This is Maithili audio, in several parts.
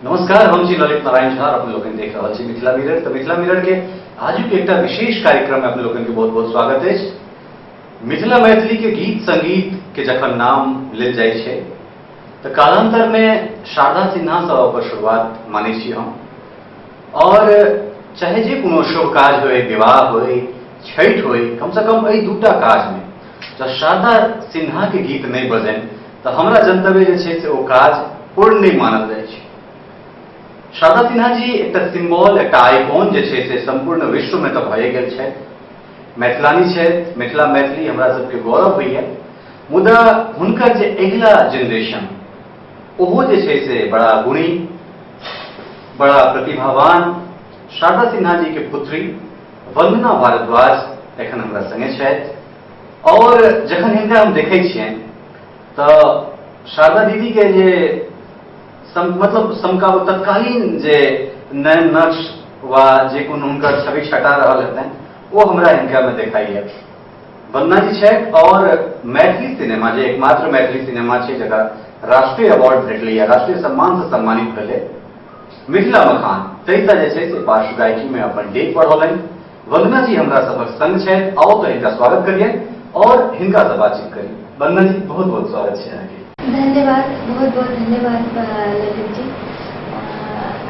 नमस्कार, हम छी ललित नारायण झा, अपने लोकनि देख रहल छी मिथिला मिरर। तऽ मिथिला मिरर के आजुक एकटा विशेष कार्यक्रम में अपने लोकनि के बहुत बहुत स्वागत अछि। मिथिला मैथिली के गीत संगीत के जखन नाम लेल जाइ छै तऽ कालांतर में शारदा सिन्हा सँ ओकर शुरुआत मानै छी हम। और चाहे जे कोनो शुभ काज होय, विवाह होय, छठि होय, कम से कम एहि दूटा काज में जँ शारदा सिन्हा के गीत नहि बजनि तऽ हमरा जनतव्य जे छै से ओ काज पूर्ण नहि मानल जाइ छै। शारदा सिन्हा जी एकटा सिम्बॉल, एकटा आइकॉन जे छै से सम्पूर्ण विश्वमे तऽ भए गेल छथि। मैथिलानी छथि, मिथिला मैथिली हमरा सबके गौरव होइए। मुदा हुनकर जे अगिला जेनरेशन ओहो जे छै से बड़ा गुणी, बड़ा प्रतिभावान शारदा सिन्हा जी के पुत्री वंदना भारद्वाज एखन हमरा संगे छथि। और जखन हिनका हम देखै छियनि तऽ शारदा दीदी के जे मतलब समका तत्कालीन जे नयन नक्श वा जे कोनो हुनकर छवि छटा रहल हेतनि ओ हमरा हिनका में देखाइए। वंदना जी छथि और मैथिली सिनेमा जे एकमात्र मैथिली सिनेमा छै जकरा राष्ट्रीय अवार्ड भेटलैए, राष्ट्रीय सम्मान से सम्मानित भेलै मिथिला मखान, ताहिसँ जे छै से पार्श्व गायकी में अपन डेग बढ़ौलनि। वंदना जी हमरा सबक संग छथि, आओ तऽ हिनका स्वागत करियनि और हिनका से बातचीत करी। वंदना जी, बहुत बहुत स्वागत छै अहाँके। धन्यवाद, बहुत बहुत धन्यवाद ललित जी।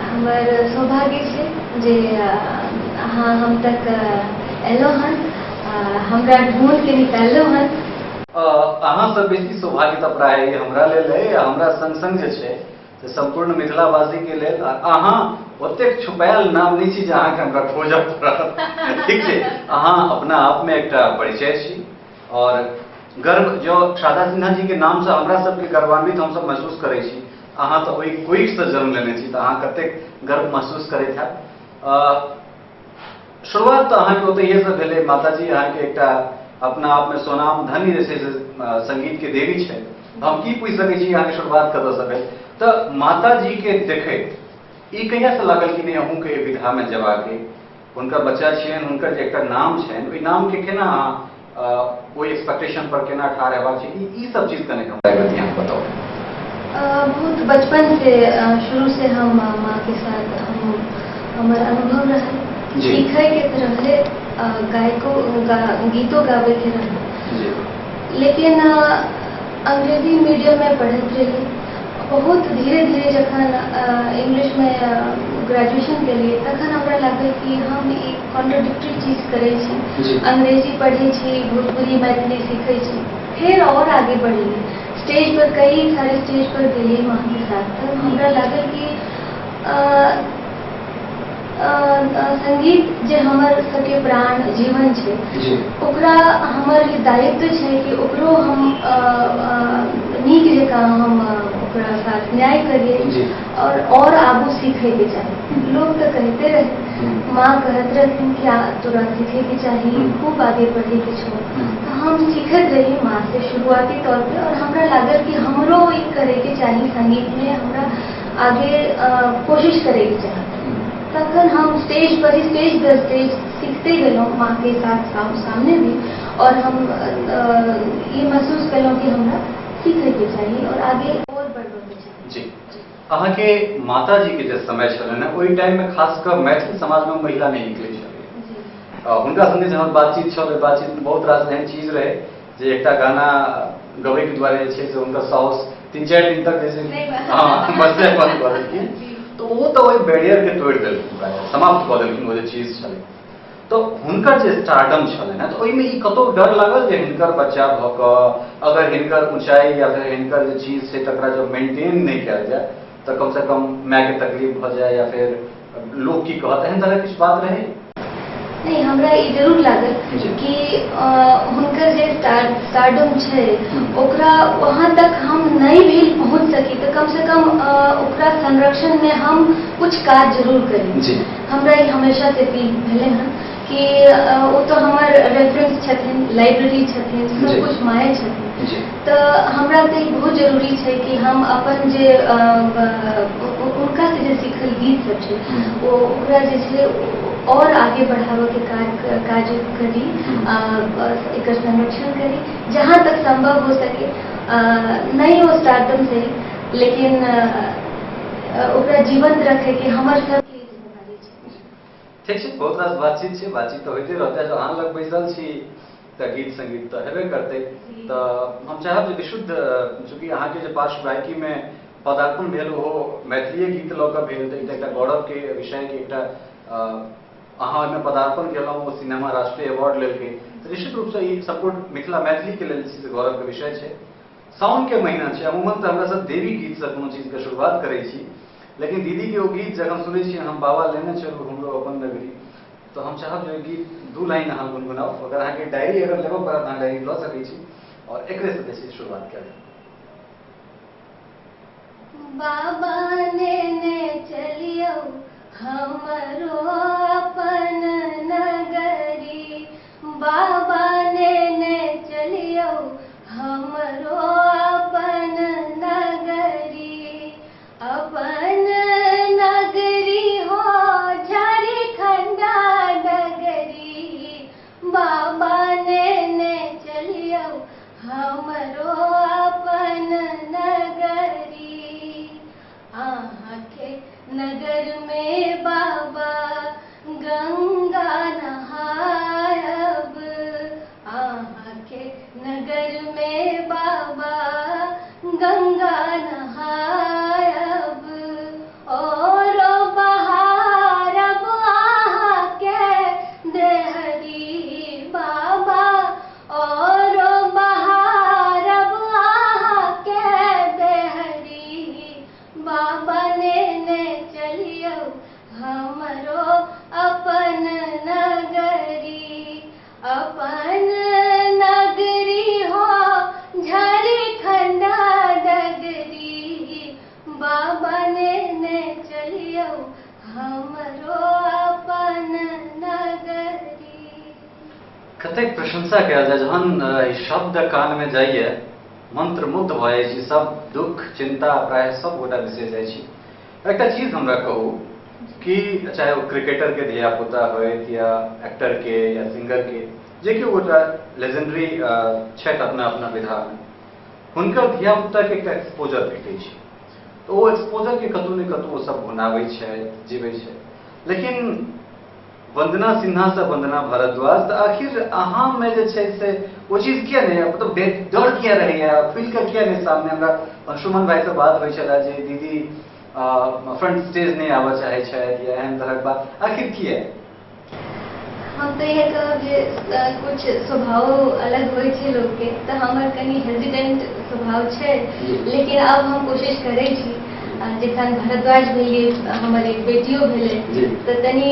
हमर सौभाग्य छै जे अहाँ हम तक एलहुँ हन, हमरा ढूंढ के निकाललहुँ हन। अहाँ से बेसी सौभाग्य तऽ प्रायः हमरा लेल अइ, हमरा संग संग जे छै से सम्पूर्ण मिथिलावासी के लेल। अहाँ ओतेक छुपायल नाम नहि छी जे अहाँके हमरा खोजऽ पड़त, ठीक छै? अहाँ अपना आपमे एकटा परिचय छी और गर्व जो शारदा सिन्हा जी के नाम से हमरा सबके गर्वान्वित हमसब महसूस करै छी। अहाँ तऽ ओहि कोखिसँ जन्म लेने छी तऽ अहाँ कतेक गर्व महसूस करैत हैब। शुरुआत तऽ अहाँके ओतहिएसँ भेलै। माताजी अहाँके एकटा अपना आपमे सोनाम धन्य जे छै से संगीत के देवी छै। हम की पूछि सकै छी अहाँके शुरुआत कतऽसँ भेल? तऽ माताजीके देखैत ई कहियासँ लागल कि नहि अहूँके एहि विधामे जेबाक अइ? हुनकर बच्चा छियनि, हुनकर जे एकटा नाम छनि ओहि नामके केना अहाँ ओहि एक्सपेक्टेशन पर केना ठाढ़ हेबाक छै, ई सब चीज कने हमरा एक रत्ती अहाँ बताउ। बहुत बचपन से शुरू से हम माँ के साथ हमर अनुभव रहल, सीखे के तऽ रहले, गायको गीतो गाबै के रहल, लेकिन अंग्रेजी मीडियम में पढ़ैत रही। बहुत धीरे धीरे जखन इंग्लिश में ग्रेजुएशन केलिए तखन हमरा लागल कि हम ई कॉन्ट्रडिक्टरी चीज करै छी, अंग्रेजी पढ़ै छी, भोजपुरी मैथिली सीखै छी। फेर और आगे बढ़लिए, स्टेज पर कई सारे स्टेज पर गेलिए माँ के साथ। तब हमरा लागल कि संगीत जे हमर सबके प्राण जीवन छै ओकरा हमर दायित्व छै कि ओकरो हम नीक जकाँ हम ओकरा साथ न्याय करिए और आगू सीखैके चाही। लोग तऽ कहिते रहे, माँ कहत रहथिन कि तोरा सीखैके चाही, खूब आगे बढ़ैके छौ। तऽ हम सीखैत रही माँ से शुरुआती तौर पे और हमरा लागल कि हमरो ई करैके चाही, संगीतमे हमरा आगे कोशिश करैके चाही। तखन हम स्टेज पर ही स्टेज दर स्टेज सीखते गेलहुँ माँ के साथ सामने भी, और हम ई महसूस केलहुँ कि हमरा सीखैके चाही और आगे और बढ़बऽके चाही। जी, अहाँके माताजी के जे समय छलनि हेँ ओहि टाइममे खास कऽ मैथिल समाजमे महिला नहि निकलै छलै। हुनका संगे जे हमर बातचीत छल ओहि बातचीतमे बहुत रास एहन चीज रहै जे एकटा गाना गबैके दुआरे जे छै से हुनकर साउस 3-4 दिन तक जे छै हँ बजनाइ बन्द कऽ देलखिन। तऽ ओ तऽ ओहि बैरियरके तोड़ि देलखिन, प्रायः समाप्त कऽ देलखिन ओ जे चीज छलै। तऽ हुनकर जे स्टारडम छलनि हेँ तऽ ओहिमे ई कतहु डर लागल जे हिनकर बच्चा भऽ कऽ अगर हिनकर ऊँचाइ या फेर हिनकर जे चीज छै तकरा जब मेंटेन नहि कयल जाय तऽ कमसँ कम मायके तकलीफ भऽ जाय या फेर लोक की कहत, एहन तरहक किछु बात रहै? नहि, हमरा ई जरूर लागल कि हुनकर जे स्टारडम छै ओकरा वहाँ तक हम नहि भी पहुँच सकी तऽ कम से कम ओकरा संरक्षण में हम कुछ काज जरूर करी। हमरा ई हमेशा से फील भेलै हन कि ओ तऽ हमर रेफरेंस छथिन, लाइब्रेरी छथिन, सब कुछ माये छथिन, तऽ हमरा तऽ ई बहुत जरूरी छै कि हम अपन जे हुनका से जे सीखल गीत सब छै ओ ओकरा जे छै और आगे बढ़ाबऽके काज करी, एकर संरक्षण करी जहाँ तक संभव हो सके। नहीं वो स्टारडम सही, लेकिन ओकरा जीवंत रखैके हमर सबके जिम्मेदारी छै। ठीक छै, बहुत रास बातचीत छै, बातचीत तऽ होइते रहतै। जब अहाँ लग बैसल छी तऽ गीत संगीत तऽ हेबे करतै। तऽ हम चाहब जे विशुद्ध, चूँकि अहाँके जे पार्श्व गायकीमे पदार्पण भेल ओहो मैथिलीए गीत लऽ कऽ भेल, तऽ एकटा गौरवके विषय कि एकटा अहाँ ओहिमे पदार्पण केलहुँ, ओ सिनेमा राष्ट्रीय अवार्ड लेलकै, तऽ निश्चित रूपसँ ई सम्पूर्ण मिथिला मैथिलीके लेल जे छै से गौरवके विषय छै। साउनके महीना छै, अमूमन तऽ हमरा सब देवी गीतसँ कोनो चीजके शुरुआत करै छी, लेकिन दीदीके ओ गीत जखन सुनै छियै हम बाबा लेने चलू हमरो अपन नगरी, तऽ हम चाहब जे गीत दू लाइन अहाँ गुनगुनाउ। अगर अहाँके डायरी अगर लेबऽ पड़त अहाँ डायरी लऽ सकै छी और एकरे से जे छै शुरुआत कयल जाय। बाबा नेने चलियौ हमरो अपन नगरी, बाबा नेने चलियौ हमरो अपन नगरी, अपन नगरी हो झारखंडा नगरी, बाबा नेने चलियौ हमरो अपन नगरी। अहाँके नगर में बाबा गंगा नहायब, अहाँके नगर में बाबा गंगा नहायब, और बहारब अहाँके देहरी बाबा, और बहारब अहाँके देहरी, बाबा नेने चलियौ हमरो अपन नगरी, अपन नगरी हो झारखंडा नगरी, बाबा नेने चलियौ हमरो अपन नगरी। कतेक प्रशंसा कयल जाय जहन ई शब्द कानमे जाइए, मंत्रमुग्ध भऽ जाइ छी, सब दुख चिंता प्रायः सब गोटा बिसरि जाइ छी। एकटा चीज हमरा कहू कि चाहे ओ क्रिकेटर के धिया पुता होइत या एक्टर के या सिंगर के, जे कि गोटा लेजेंडरी छथि अपना अपना विधामे, हुनकर धिया पुता के एकटा एक्सपोजर भेटै छै, तऽ ओ एक्सपोजर के कतहु ने कतहु ओ सब भुनाबै छै, जीबै छै। लेकिन वंदना सिन्हा से वंदना भारद्वाज, तऽ आखिर अहाँमे जे छै से ओ चीज किया नहि, मतलब डर किया रहैया, खुलि कऽ किया नहि सामने? हमरा अंशुमन भाई से बात होइ छलै जे दीदी फ्रंट स्टेज नहि आबऽ चाहै छथि या एहन तरहक बात, आखिर किया? हम तऽ इएह कहब जे कुछ स्वभाव अलग होइ छै लोकके, तऽ हमर कनि हेजिटेंट स्वभाव छै, लेकिन आब हम कोशिश करै छी। जखन भारद्वाज भेलियै, हमर एक बेटियो भेलै, तऽ तनी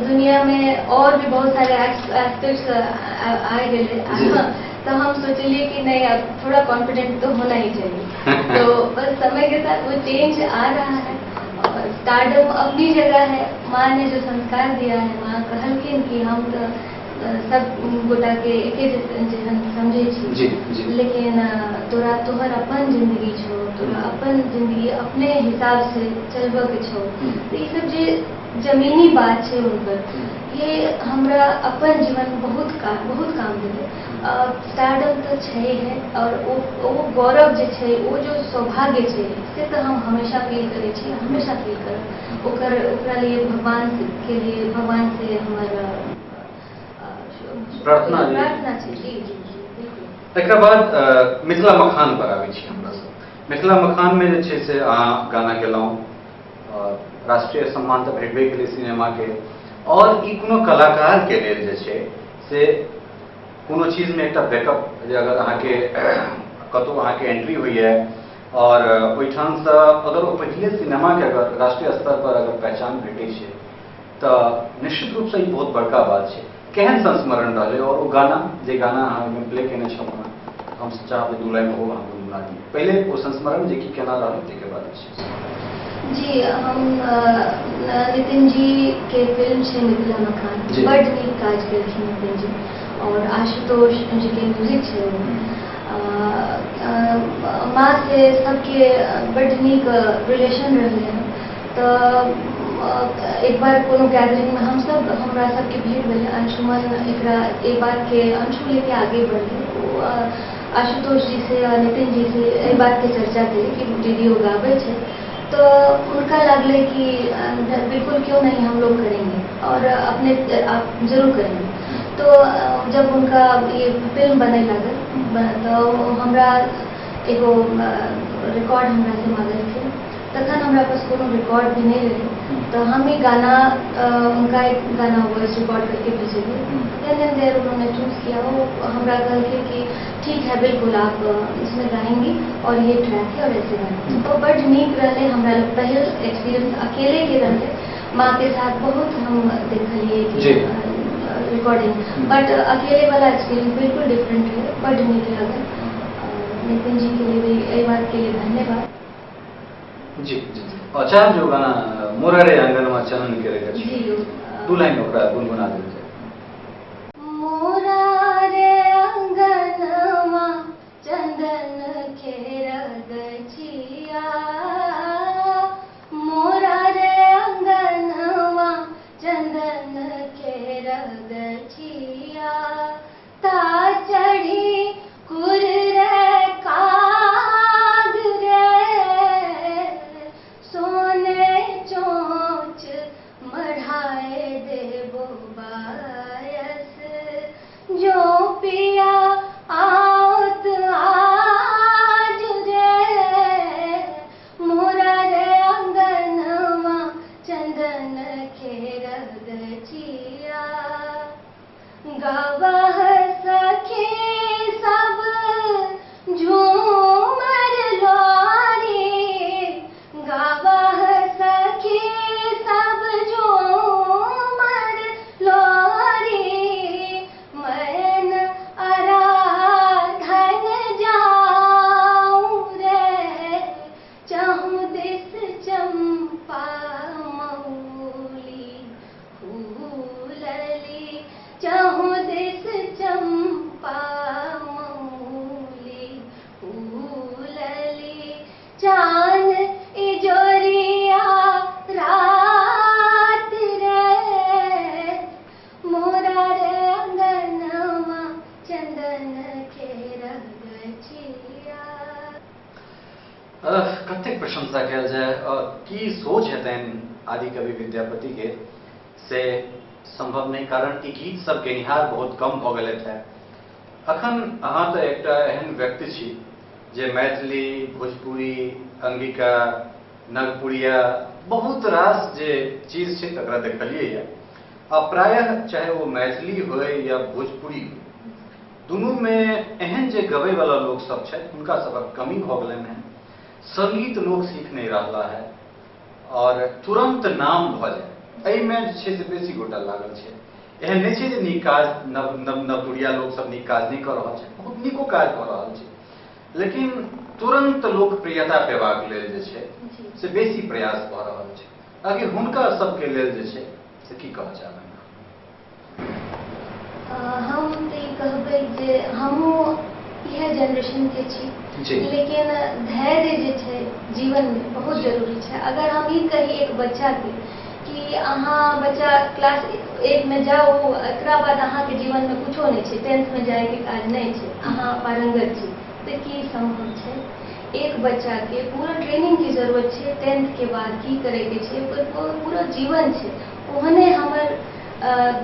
दुनियामे और भी बहुत सारे एस्पेक्ट्स आ गेलै, तो हम सोचलिए कि नहीं अब थोड़ा कॉन्फिडेंट तो होना ही चाहिए। तो बस समय के साथ वो चेंज आ रहा है और स्टारडम अपनी जगह है। माँ ने जो संस्कार दिया है, माँ कहलखिन कि हम तो सब गोटा के एके जेहन समझै छी, लेकिन तोरा तोहर अपन जिंदगी छौ, तोरा अपन जिंदगी अपने हिसाब से चलबऽ के छौ। तो ई सब जे जमीनी बात छै हुनकर, ये हमरा अपन जीवन बहुत काम देलै। स्टारडम तऽ छै है, और ओ गौरव जे छै, ओ जो सौभाग्य छै, से तऽ हम हमेशा फील करै छी, हमेशा फील करब। ओकरा लिए भगवान के लिए, भगवान से हमर प्रार्थना छै। जी जी जी बिल्कुल। तकर बाद मिथिला मखान पर आबै छी हमरा सब। मिथिला मखानमे जे छै से अहाँ गाना गेलहुँ, राष्ट्रीय सम्मान तऽ भेटबे केलै सिनेमाके, और ई कोनो कलाकारके लेल जे छै से कोनो चीजमे एकटा बैकअप, जे अगर अहाँके कतहु अहाँके एंट्री होइए और ओहिठामसँ अगर ओ पहिले सिनेमाके अगर राष्ट्रीय स्तर पर अगर पहचान भेटै छै तऽ निश्चित रूपसँ ई बहुत बड़का बात छै। केहन संस्मरण रहलै और ओ गाना, जे गाना अहाँ ओहिमे प्ले केने छलहुँ, हम चाहब जे दू लाइन ओहो अहाँ गुनगुना दिअ पहिले, ओ संस्मरण जे कि केना रहलै ताहिके बाद छै। जी, हम नितिन जी के फिल्म छै मिथिला मखान, बड नीक काज केलखिन नितिन जी, और आशुतोष जी के म्यूजिक छै। माँ से सबके बड नीक रिलेशन रहलै हँ। तऽ एक बार कोनो गैदरिंगमे हमसब हमरा सबके भेट भेलै, अंशुमन एकरा एहि बातके अंशु लेके आगे बढ़लै, ओ आशुतोष जी से और नितिन जी से एहि बातके चर्चा केलै कि दीदी ओ गाबै छै, तो उनका लगलै कि बिल्कुल क्यों नहीं, हम लोग करेंगे और अपने आप जरूर करेंगे। तो जब उनका ये फिल्म बने लागल तो हमरा एगो रिकॉर्ड हमरा से मांगलखिन, तखन हमरा पास कोनो रिकॉर्ड भी नहीं रहे, तो हम ही गाना उनका एक गाना वॉइस रिकॉर्ड करके भेजेंगे। Then and there उन्होंने चूज़ किया, वो हमरा कहलखिन कि ठीक है बिल्कुल आप इसमें गाएंगी और ये ट्रैक है और ऐसे गाएंगे। तो बड नीक रहलै, हमरा पहिल एक्सपीरियंस अकेले के रहलै, माँ के साथ बहुत हम देखलिए कि रिकॉर्डिंग, बट अकेले वाला एक्सपीरियंस बिल्कुल डिफरेंट है, बड नीक लागल। नितिन जी के लिए भी एहि बात के लिए धन्यवाद। जी जी। अच्छा, जो गाना मोरा रे आंगनवा चनन के रे जी, दू लाइन ओकरा गुनगुना देल जाय। मोरा रे आंगनवा चंदन के रगछिया, मोरा रे आंगनवा चंदन के रगछिया, ता चढ़ी कुर रे काग रे, सोने चोंच मढ़ाए देबो बायस, जो पिया आवत आज रे, मोरा रे आंगनवा चंदन के रगछिया। गावह सखी सब झूमर लोरी, गावह सखी सब झूमर लोरी, मैन आराधन जाऊं रे, चहु दिस चंपा मौली फूलली, चहु दिस चंपा मौली फूलली, चान इजोरिया रात रे, मोरा रे अंगनवा चंदन के रगछिया। कतेक प्रशंसा कयल जाय और की सोच हेतनि आदि कवि विद्यापति के से संभव नहीं, कारण ई गीत सब गेनिहार बहुत कम भऽ गेलथि है। अखन अहाँ तऽ एकटा एहन व्यक्ति छी जे मैथिली, भोजपुरी, अंगिका, नगपुरिया बहुत रास जे चीज छै तकरा देखलियै ये। आ प्रायः चाहे वो मैथिली होय या भोजपुरी होय, दुनूमे एहन जे गबैवला लोक सब छथि हुनका सबक कमी भऽ गेलनि हेँ। संगीत लोक सीख नहीं रहला है और तुरंत नाम भऽ जाय एहिमे जे छै से बेसी गोटा लागल छै। एहन नहि छै जे नीक काज नव नव नवतुरिया लोक सब नीक काज नहि कऽ रहल छै, बहुत नीको काज भऽ रहल छै, लेकिन तुरंत लोकप्रियता पेबाक लेल जे छै से बेसी प्रयास भऽ रहल छै। आखिर हुनका सबके लेल जे छै से की कहऽ चाहबै? हम तऽ ई कहबै जे हमहूँ इएह जेनरेशन के छी, लेकिन धैर्य जे छै जीवन में बहुत जरूरी छै। अगर हम ई कही एक बच्चा के कि अहाँ बच्चा क्लास 1 में जाउ, एकरा बाद अहाँके जीवन में कुछो नहीं छै, 10th में जायके काज नहीं छै, अहाँ पारंगत छी, तऽ की संभव छै? एक बच्चा के पूरा ट्रेनिंग की जरूरत छै, 10th के बाद की करे के छै, पूरा जीवन छै। ओहने हमर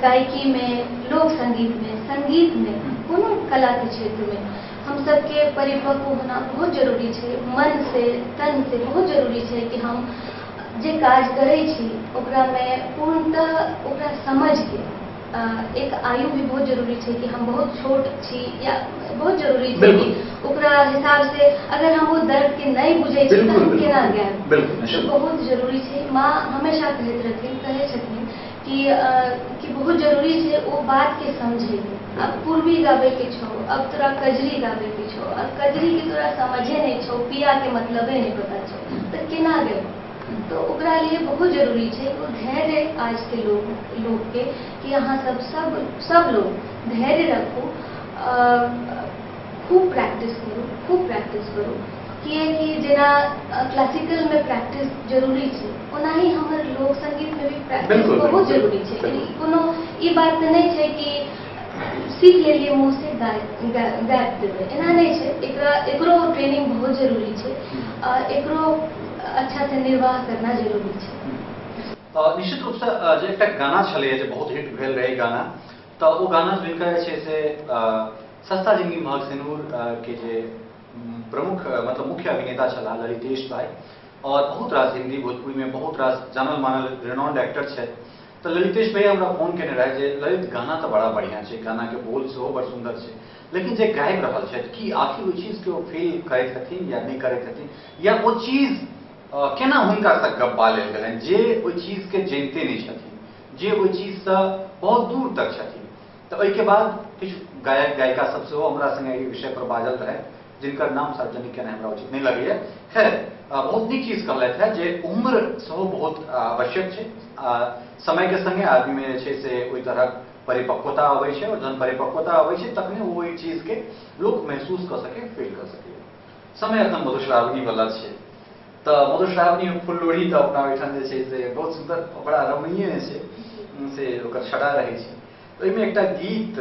गायकी में, लोक संगीत में, संगीत में, कोनो कला के क्षेत्र में हम सबके परिपक्व होना बहुत जरूरी छै। मन से तन से बहुत जरूरी छै कि हम जे काज करै छी ओकरा में पूर्णतः ओकरा समझ के, एक आयु भी बहुत जरूरी छै कि हम बहुत छोट छी या बहुत जरूरी छै कि ओकरा हिसाब से अगर हम वो दर्द के नहीं बुझै छी तऽ हम केना गायब। तो बहुत जरूरी छै। माँ हमेशा कहैत रहथिन, कहै छथिन कि बहुत जरूरी छै ओ बात के समझे। अब पूर्वी गाबै के छौ, अब तोरा कजरी गाबै के छौ, अब कजरी के तोरा समझे नहीं छौ, पिया के मतलबे नहीं पता छौ, तऽ केना गेबौ? तो ओकरा लिए बहुत जरूरी छै ओ धैर्य। आज के लोग के कि अहाँ सब सब सब लोग धैर्य रखू, खूब प्रैक्टिस करू, खूब प्रैक्टिस करू। किएकि जेना क्लासिकल में प्रैक्टिस जरूरी छै, ओनाही हमर लोक संगीत में भी प्रैक्टिस बहुत जरूरी छै। कोनो ई बात तऽ नहि छै कि सीख लेलिए मुँह से गाबि देबै, एना नहि छै। एकरो ट्रेनिंग बहुत जरूरी छै, एकरो अच्छा से निर्वाह करना जरूरी छै। निश्चित रूपसँ जे एकटा गाना छलैए जे बहुत हिट भेल रहै गाना, तऽ ओ गाना सुनिकऽ जे छै से सस्ता जिंदगी महग सिनूर के जे प्रमुख मतलब मुख्य अभिनेता छलाह ललितेश भाई, और बहुत रास हिंदी भोजपुरी में बहुत रास जानल मानल रिनॉन्ड एक्टर छथि। तऽ ललितेश भैया हमरा फोन केने रहै जे ललित गाना तऽ बड़ा बढ़िआँ छै, गानाके बोल सेहो बड़ सुन्दर छै, लेकिन जे गाबि रहल छथि की आखिर ओहि चीजके ओ फील करैत हथिन या नहि करैत हथिन, या ओ चीज केना हुनकासँ गप्पा लेल गेलनि जे ओहि चीजके जनिते नहि छथिन, जे ओहि चीजसँ बहुत दूर तक छथिन। तऽ ओहिके बाद किछु गायक गायिका सब सेहो हमरा संगे एहि विषय पर बाजल रहै, जिनकर नाम सार्वजनिक केनाइ हमरा उचित नहि लगैए। खैर बहुत नीक चीज कहलथि है जे उम्र सेहो बहुत आवश्यक छै, समयके संगे आदमीमे जे छै से ओहि तरहक परिपक्वता अबै छै, और जहन परिपक्वता अबै छै तखने ओ ओहि चीजके लोक महसूस कऽ सकै, फील कऽ सकैए। समय एखन मधुश्रावणी वाला छै, तऽ मधुश्रावणी फूल लोढ़ी तऽ अपना ओहिठाम जे छै से बहुत सुन्दर बड़ा रमणीय छै से ओकर छड़ा रहै छै। ओहिमे एकटा गीत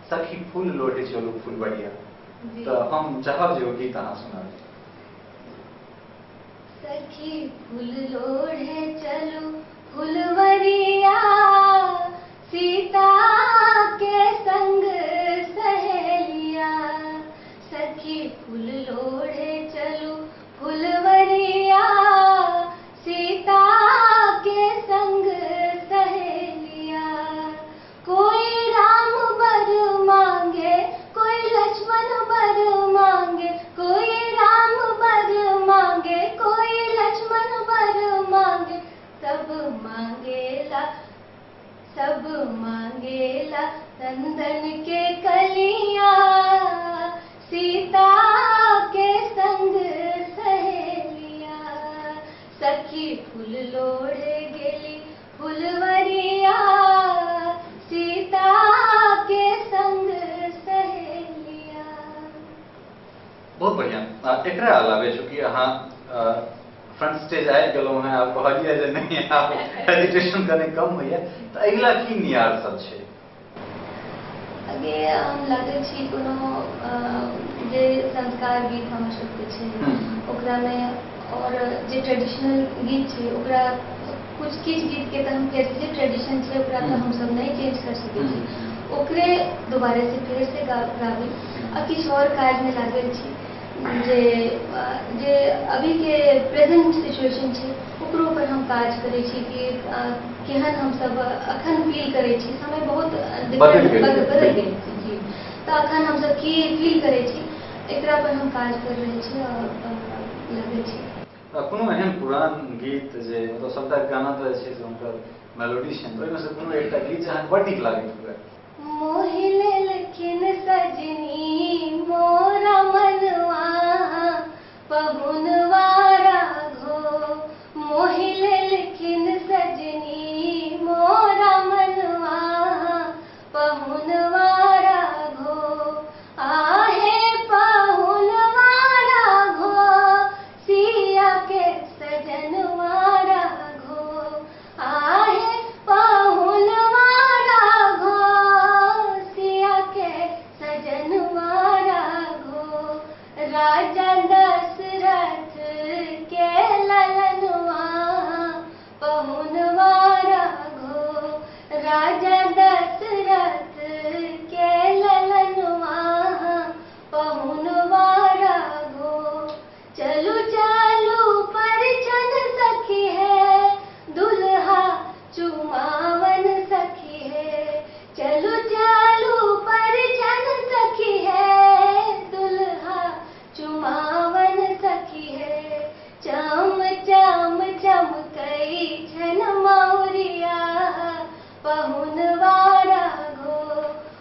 सखी फूल लोढ़े चलू फूलबरिया, तऽ हम चाहब जे ओ गीत अहाँ सुनाबी। सखी फूल लोढ़े चलू फुलवरिया, सीता के संग सहेलिया। सखी फूल लोढ़े चलू फुलवरिया, सीता के संग सहेलिया। कोई राम बर मांगे, कोई लक्ष्मण बर मांगे, कोई राम बर मांगे, कोई लक्ष्मण बर मांगे, सब मांगेला, सब मांगेला चंदन के कलिया, सीता के संग सहेलिया। सखी फूल लोढ़े गेली फुलवरिया, सीता के संग सहेलिया। बहुत बढ़िया। एकरा अलावे चूँकि अहाँ फ्रंट स्टेज आबि गेलहुँ हेँ, आब कहलियै जे नहि आब हेजिटेशन कनि कम होइए, तऽ अगिला की नियार सब छै? आगे हम लागल छी कोनो जे संस्कार गीत हमर सबके छै ओकरामे, और जे ट्रेडिशनल गीत छै ओकरा कुछ किछु गीतके तऽ हम फेर जे ट्रेडिशन छै ओकरा तऽ हमसब नहि चेंज कर सकै छी, ओकरे दोबारा से फेर से गाबी। आ किछु और काजमे लागल छी जे जे अभीके प्रेजेंट सिचुएशन छै ओकरो पर हम काज करै छी कि केहन हमसब अखन फील करै छी। समय बहुत बदलि गेल जी, तऽ अखन हमसब की फील करै छी एकरा पर हम काज कर रहल छी और लगै छी। कोनो एहन पुरान गीत जे मतलब सबटा गाना तऽ जे छै से हुनकर मेलोडी छनि, ओहिमे से कोनो एकटा गीत जे अहाँके बड़ नीक लागैत हुए? मोहि लेलखिन सजनी मोरा मनवा पहुनवा राघो, मोहि लेलखिन सजनी मोरा मनवा पहुनवा राघो। आहे पहुनवा राघो, सिया के सजनवा राघो। आहे पहुनवा राघो, सिया के सजनवा राघो। राजा दशरथ के ललनवा पहुनवा राघो, राजा दशरथ के ललनवा पहुनवा राघो। चलू चलू परिछन सखी है, दुल्हा चुमावन सखी है। चलू चलू परिछन सखी है, दुल्हा चुमावन सखी है। चम चम चमकई छन मौरिया पहुनवा राघो,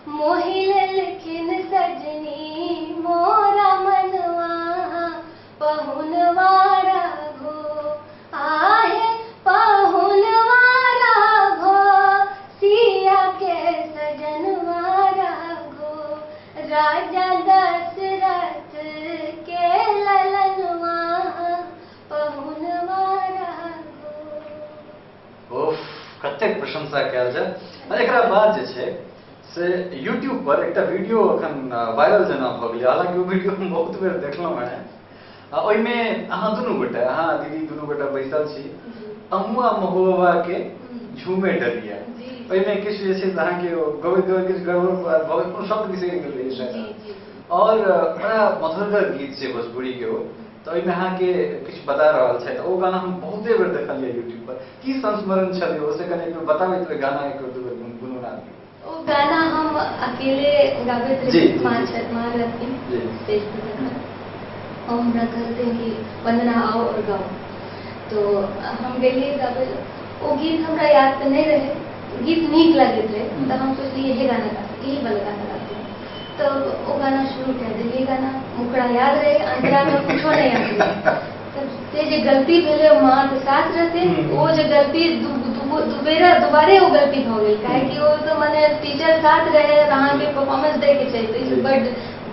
मोहि लेलखिन सजनी मोरा मनवा पहुनवा राघो। आहे पहुनवा राघो, सिया के सजनवा राघो। राजा दशरथ के ललनवा पहुनवा राघो। ओफ, कतेक प्रशंसा कयल जाय। एकरा बाद जे छै से यूट्यूब पर एकटा वीडियो अखन वायरल जेना भऽ गेलै, हालांकि ओ वीडियो हम बहुत बेर देखलहुँ हेँ। ओहिमे अहाँ दुनू गोटे, अहाँ दीदी दुनू गोटे बैसल छी, अमुआ महुआ के झूमे डरिया, ओहिमे किछु जे छै अहाँके गबैत गबैत किछु गड़बड़ भऽ गेल, कोनो शब्द बिसरि गेल रही शायद, और बड़ा मधुरगर गीत छै भोजपुरी के ओ, तऽ ओहिमे अहाँके किछु बता रहल छै। ओ गाना हम बहुते बेर देखलियै यूट्यूब पर, की संस्मरण छलै ओ से कनि एक बेर बताबै तऽ गाना एक बेर दू बेर गुनगुना दियौ। ओ गाना हम अकेले गाबैत रही, माँ माँ रहथिन स्टेज पर तखन, और हमरा कहलथिन कि वंदना आओ और गाओ, तो हम गेलियै गाबै। ओ गीत हमरा याद तऽ नहि रहै, गीत नीक लगैत रहै, तऽ हम सोचलियै इहे गाना गा, यही वाला गाना गाते, तो ओ गाना शुरू कर देलियै। गाना मुखड़ा याद रहे, अंतरा में कुछो नहीं याद रहे। तब से जे गलती भेलै, माँ के साथ रहते, ओ जे गलती दुबारे ओ गलती भऽ गेल, काहेकि ओ तऽ मने टीचर साथ रहे, अहाँके परफॉर्मेंस दै के छै, तऽ बड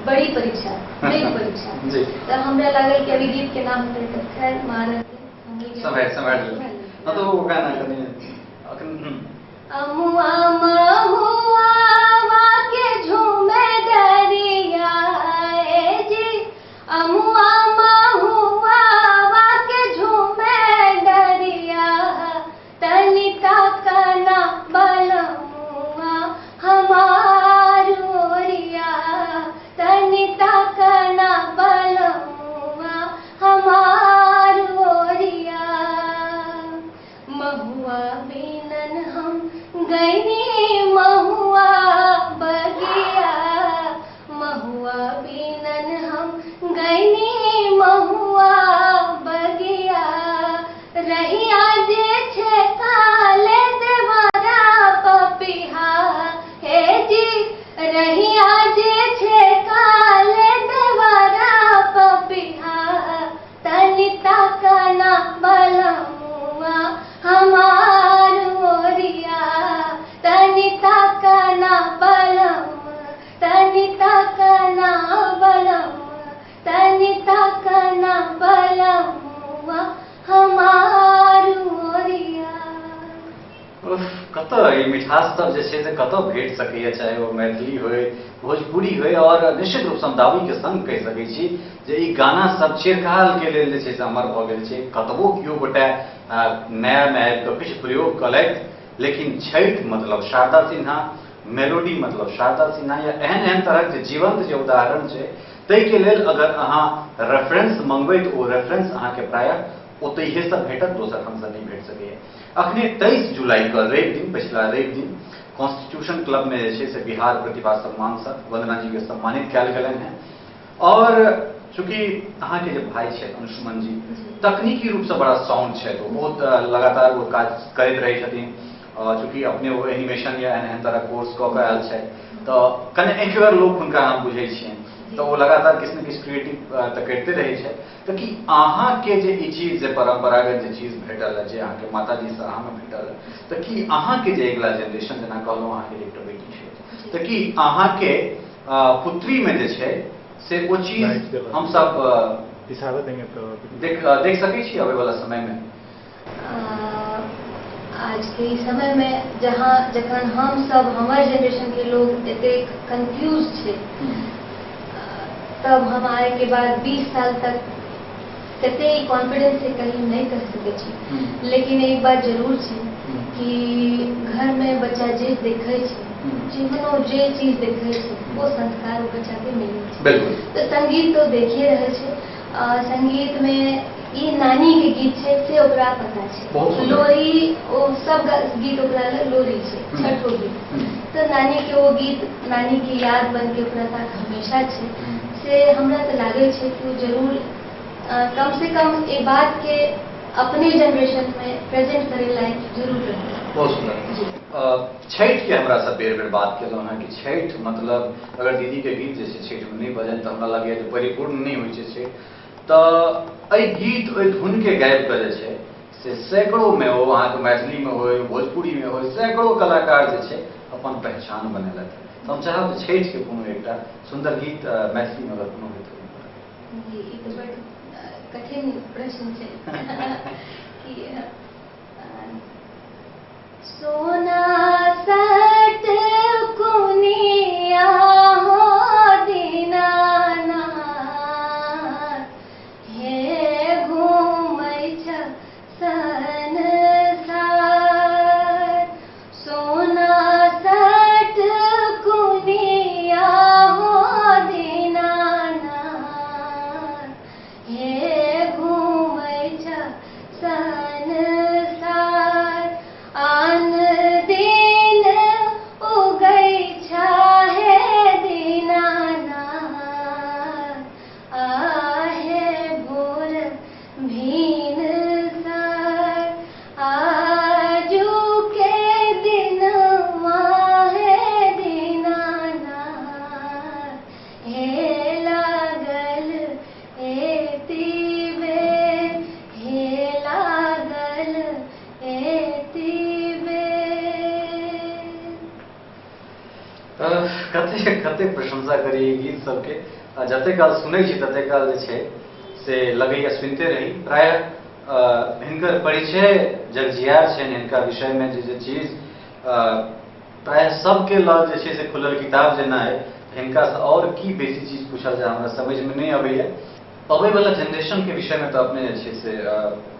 बड़ी परीक्षा, बड़ी परीक्षा। तऽ हमरा लागल कि अभी गीत के नाम होतै, तऽ खैर माँ रहते सम्हारि लेलहुँ। तो ओ गाना कनि अखन अमुआ महुआ के झूमे डरिया जी, अमुआ महुआ के झूमे डरिया, तनिका कना बलमुआ हमार ओरिया, तनिका कना बलमुआ हमार ओरिया, महुआ बिनन हम गईनी महुआ बगिया, महुआ बिनन हम गईनी महुआ बगिया, रहिया जे छे काले देवरा पपिहा, हे जी रहिया जे छे काले देवरा पपिहा, तनिता कना बलमुआ हमार ओरिया, तनिता कना बलम, तनिता कना बलम, तनिता कना बलमुआ हमार ओरिया। कतऽ ई मिठास सब जे छै से कतऽ भेट सकैए, चाहे ओ मैथिली होय, भोजपुरी होय, और निश्चित रूपसँ हम दावीके संग कहि सकै छी जे ई गाना सब चिरकाल के लेल जे छै से अमर भऽ गेल छै। कतबो केओ गोटे नयामे आबि कऽ किछु प्रयोग कलथि, लेकिन छठि मतलब शारदा सिन्हा, मेलोडी मतलब शारदा सिन्हा, या एहन एहन तरहक जे जीवंत जे उदाहरण छै, ताहिके लेल अगर अहाँ रेफरेंस मंगबै तऽ ओ रेफरेंस अहाँके प्रायः ओतहिएसँ भेटत, दोसर ठामसँ नहि भेट सकैए। अखने 23 जुलाई के रवि दिन, पिछला रवि दिन कॉन्स्टिट्यूशन क्लब में जे छै से बिहार प्रतिभा सम्मानसँ वंदना जी के सम्मानित कयल गेलनि हेँ। और चूँकि अहाँके जे भाई छथि अंशुमन जी, तकनीकी रूपसँ बड़ा साउंड छथि, ओ बहुत लगातार ओ काज करैत रहै छथिन, चूँकि अपने ओ एनिमेशन या एहन एहन तरह कोर्स कऽ कऽ आयल छथि, तऽ कने एखगर लोक हुनका हम बुझै छियनि, तऽ ओ लगातार किछु ने किछु क्रिएटिव तऽ करिते रहै छथि। तऽ कि अहाँके जे ई चीज जे परम्परागत जे चीज भेटल है, जे अहाँके माताजीसँ अहाँमे भेटल है, तऽ कि अहाँके जे अगिला जेनरेशन, जेना कहलहुँ अहाँके जे एकटा बेटी छै, तऽ कि अहाँके पुत्रीमे जे छै से ओ चीज हमसब देख सकै छी अबै वाला समयमे? आज के समय में जहाँ जखन हम सब हमर जेनरेशन के लोग एतेक कंफ्यूज छै, तब हम आए के बाद 20 साल तक कते कॉन्फिडेंस से कहीं नहीं कह सकै छी, लेकिन एक बात जरूर छै कि घर में बच्चा जे देखै छै, जीवनो जे चीज देखै छै, वो संस्कार वो बच्चा के मिलै छै। तो संगीत तो देखिए रहल छै, संगीत में ई नानी के गीत छै से ओकरा पता छै, लोरी ओ सब गीत ओकरा लोरी छै, छठो गीत, तो नानी के वो गीत नानी के याद बन के ओकरा साथ हमेशा छै। से हमरा तो लागै छै कि वो जरूर कम से कम ये बात के अपने जनरेशन में प्रेजेंट करे लायक जरूर रहे। बहुत सुंदर। छठि के हमरा सब बेर बेर बात केलहुँ हँ कि छठि मतलब अगर दीदी के गीत जे छै छठि में नहीं बजन तऽ हमरा लगैए जे परिपूर्ण नहीं होइ छै छठि, तऽ एहि गीत ओहि धुनके गाबि कऽ जे छै से सैकड़ों में, ओ अहाँके मैथिलीमे होय, भोजपुरीमे होय, सैकड़ों कलाकार जे छै अपन पहचान बनेलथि। तऽ हम चाहब जे छठिके कोनो एकटा सुन्दर गीत मैथिलीमे अगर कोनो होय तऽ। जी, ई तऽ बड़ कठिन प्रश्न छै कि सोना सट कुनिया हो दीनानाथ, हे कते कते प्रशंसा करी ई गीत सबके। जते काल सुनै छी तते काल जे छै से लगैया सुनते रही। प्रायः हिनकर परिचय जगजियार छनि, हिनका विषयमे जे जे चीज प्रायः सबके लग जे छै से खुलल किताब जेना है। हिनकासँ आओर की बेसी चीज पूछल जाय हमरा समझमे नहि अबैया। अबैवला जनरेशनके विषयमे तऽ अपने जे छै से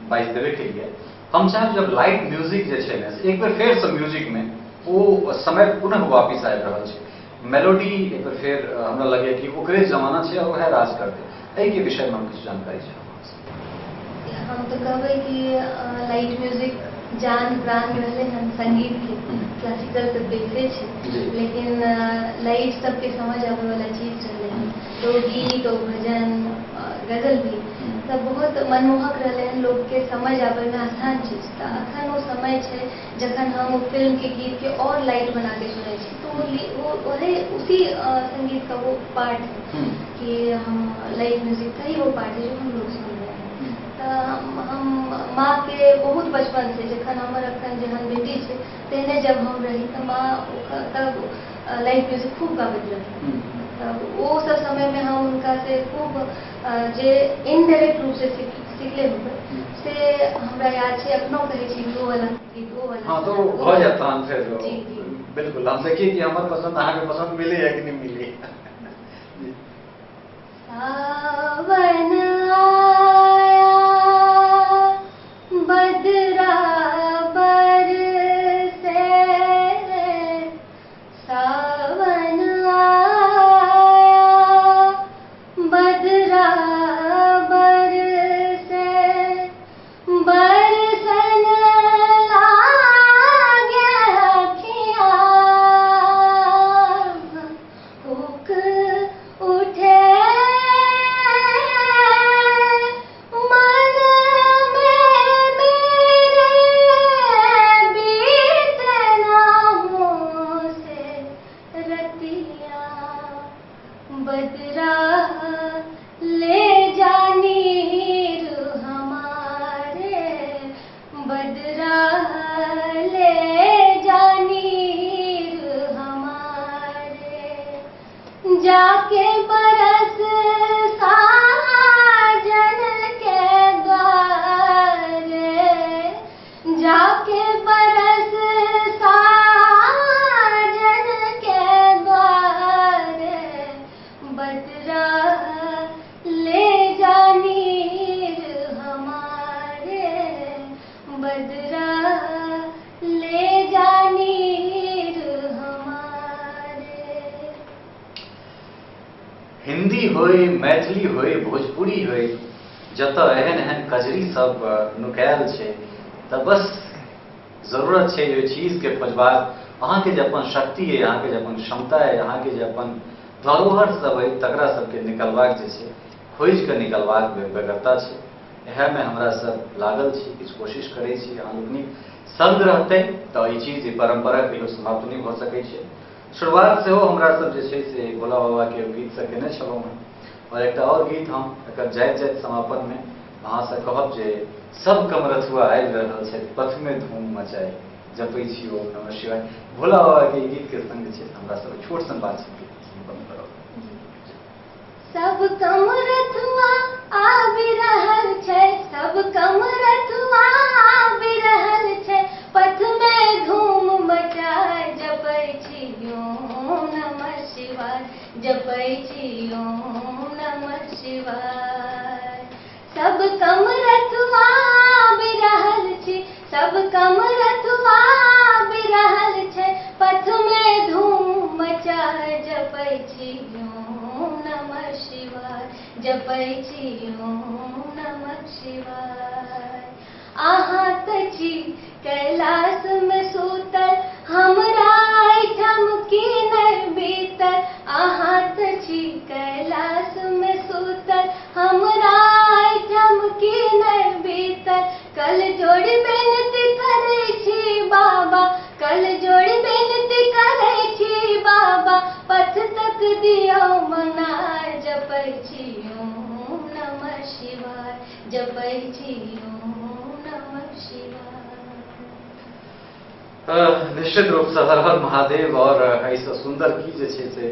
बाजि देबे केलियै। हम चाहब जब लाइट म्यूजिक जे छै ने से एक बेर फेरसँ म्यूजिकमे ओ समय पुनः वापिस आबि रहल छै। मेलोडी एक बेर फेर हमरा लगैया कि ओकरे जमाना छै और वएह राज करतै। एहिके विषयमे हम किछु जानकारी चाहब। हम तऽ कहबै कि लाइट म्यूजिक जान प्राण रहलै हन संगीत के। क्लासिकल तऽ बेसे छै, लेकिन लाइट सबके समझ आबै वाला चीज रहलै हन। तो गीत और भजन गजल भी सब बहुत मनमोहक रहलै हन, लोकके समझ आबैमे आसान चीज। तऽ अखन ओ समय छै जखन हम ओ फिल्म के गीत के और लाइट बना के सुनै छी तो वो वही उसी संगीत का वो पार्ट है कि हम लाइट म्यूजिक का ही वो पार्ट है जो हम लोग सुन रहे हैं। तऽ हम माँ के बहुत बचपन से जखन हमर अखन जेहन बेटी छै तेहने जब हम रही तऽ माँ तब लाइट म्यूजिक खूब गाबैत रहथिन। तब ओ सब समय में हम उनका से खूब जे इनडायरेक्ट रूप से सीखले होबै से हमरा याद छै। अखनो कहै छी ओ वाला गीत ओ वाला। हाँ, तो भऽ जायत तहन फेर। जी जी बिल्कुल। हम देखिए कि हमर पसंद अहाँके पसंद मिले या कि नहीं मिले। सावन आया बदरा बरसे, सावन आया बदरा बरसे, बरसन लागे अखियाँ, हुक उठे मन में मेरे बीतना से रतिया, बदरा ले जा नीर हमारे, बदरा ले जा नीर हमारे, जाके बरस साजन के द्वारे, जाके बरस साजन के द्वारे, बदरा ले जा नीर हमारे, बदरा ले जा नीर हमारे। हिंदी होय, मैथिली होय, भोजपुरी होय, जतऽ एहन एहन कजरी सब नुकायल छै तऽ बस जरूरत छै ओहि चीजके खोजबाक। अहाँके जे अपन शक्ति अइ, अहाँके जे अपन क्षमता अइ, अहाँके जे अपन धरोहर सब अइ तकरा सबके निकलबाक जे छै खोजि कऽ निकलबाक बेगरता छै। इएहमे हमरा सब लागल छी, किछु कोशिश करै छी। अहाँ लोकनिक संग रहतै तऽ ई चीज, ई परम्परा कहियो समाप्त नहि भऽ सकै छै। शुरुआत सेहो हमरा सब जे छै से भोला बाबाके गीतसँ केने छलहुँ हेँ और एकटा और गीत हम एकर जाइत जाइत समापनमे अहाँसँ कहब जे सब कमरथुआ आबि रहल छथि पथमे धूम मचाई, जपै छी ओम नमः शिवाय। भोला बाबाके ई गीतके संग जे छै हमरा सब छोट सन बातचीतके सम्पन्न करब। सब कमरथुआ आबि रहल छै, सब कमरथुआ आबि रहल छै, पथ में धूम मचाय, जपै छी ओम नमः शिवाय, जपै छी ओम नमः शिवाय। सब कमरथुआ आबि रहल छी, सब कमरथुआ आबि रहल छै, पथ में धूम मचाय, जपै छी ओम नमः शिवाय, जपै छी ओम नमः शिवाय। अहाँ तऽ छी कैलाश में सुतल, हमरा एहिठाम की नहि बीतल, अहाँ तऽ छी कैलाश में सुतल, हमरा एहिठाम की नहि बीतल, कल जोड़ि बेनती करै छी बाबा, कल जोड़ि बेनती करै छी बाबा, पथ तक दियौ मनाय, जपै छी ओम नमः शिवाय, जपै छी ओम नमः शिवाय। निश्चित रूपसँ हर हर महादेव। और एहिसँ सुन्दर की जे छै से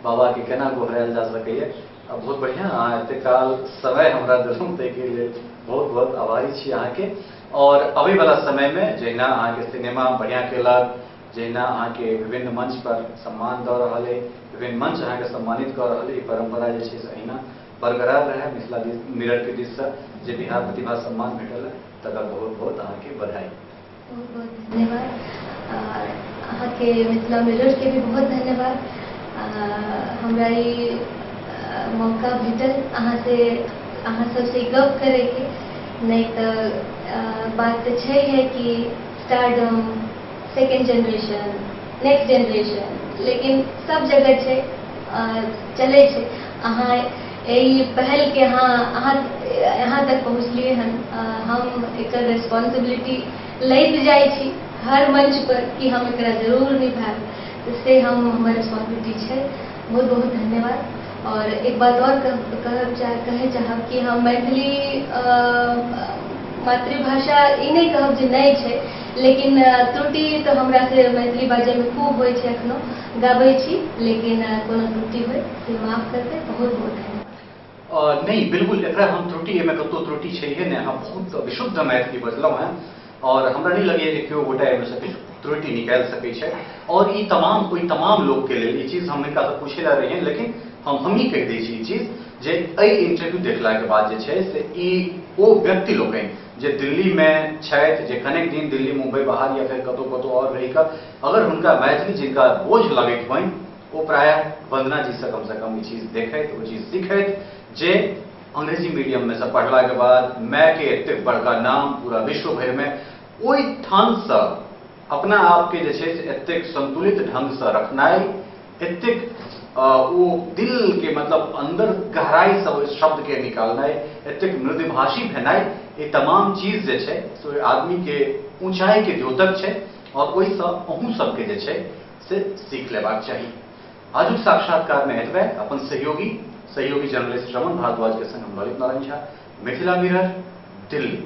बाबा के केना गोहरायल जा सकैए। बहुत बढ़िआँ, अहाँ एते काल समय हमरा देलहुँ ताहिके लेल बहुत बहुत आभारी छी अहाँके। और अबैवला समयमे जहिना अहाँके सिनेमा बढ़िआँ केलक, जहिना अहाँके विभिन्न मंच पर सम्मान दऽ रहल अइ, विभिन्न मंच अहाँके सम्मानित कऽ रहल अइ, ई परम्परा जे छै से अहिना बरकरार रहै। मिथिला मिररके दिससँ जे बिहार प्रतिभा सम्मान भेटल है तकर बहुत बहुत अहाँके बधाई। बहुत बहुत धन्यवाद अहाँके, मिथिला मिररके भी बहुत धन्यवाद। हमरा ई मौका भेटल अहाँसे, अहाँ सबसे गप करैके। नहि तऽ बात तऽ छै है कि stardom, second generation, next generation, लेकिन सब जगह छै, चलै छै। अहाँ एहि पहलके अहाँ यहाँ तक पहुँचलियै हन, हम एकर रेस्पॉन्सिबिलिटी लैत जाइ छी हर मंच पर कि हम एकरा जरूर निभायब, तऽ से हम हमर रेस्पॉन्सिबिलिटी छै। बहुत बहुत धन्यवाद। और एक बात और कहै चाहब कि हम मैथिली मातृभाषा ई नहि कहब जे नहि छै, लेकिन त्रुटि तऽ हमरा से मैथिली बाजैमे खूब होइ छै, एखनो गाबै छी, लेकिन कोनो त्रुटि होइ से माफ करबै। बहुत बहुत धन्यवाद। नहीं बिल्कुल, एकरा हम त्रुटि एहिमे कतहु त्रुटि छैहे नहि। अहाँ बहुत विशुद्ध मैथिली बजलहुँ हेँ और हमरा नहि लगैए जे केओ गोटा एहिमे किछु त्रुटि निकालि सकै छै। और ई तमाम ओहि तमाम लोकके लेल ई चीज हम हिनकासँ पूछै लए रहियनि, लेकिन हमही कहि दै छी ई चीज जे एहि इंटरव्यू देखलाके बाद जे छै से ई ओ व्यक्ति लोकनि जे दिल्लीमे छथि, जे कनेक दिन दिल्ली मुम्बई बाहर या फेर कतहु कतहु आओर रहि कऽ अगर हुनका मैथिली जिनका बोझ लगैत होइन, ओ प्रायः वंदना जीसँ कमसँ कम ई चीज देखैत, ओ चीज सीखैत जे अंग्रेजी मीडियममे सँ पढ़लाके बाद मायके एतेक बड़का नाम पूरा विश्व भरिमे, ओहि ठामसँ अपना आपके जे छै से एतेक संतुलित ढंगसँ रखनाइ, एतेक ओ दिल के मतलब अंदर गहराईसँ ओहि शब्दके निकालनाइ, एतेक मृदुभाषी भेनाइ, ई तमाम चीज जे छै से ओहि आदमीके ऊँचाइके द्योतक छै और ओहिसँ अहूँ सबके जे छै से सीख लेबाक चाही। आजुक साक्षात्कारमे एतबे। अपन सहयोगी जर्नलिस्ट रमन भारद्वाज के संग हम ललित नारायण झा, मिथिला मिरर, दिल्ली।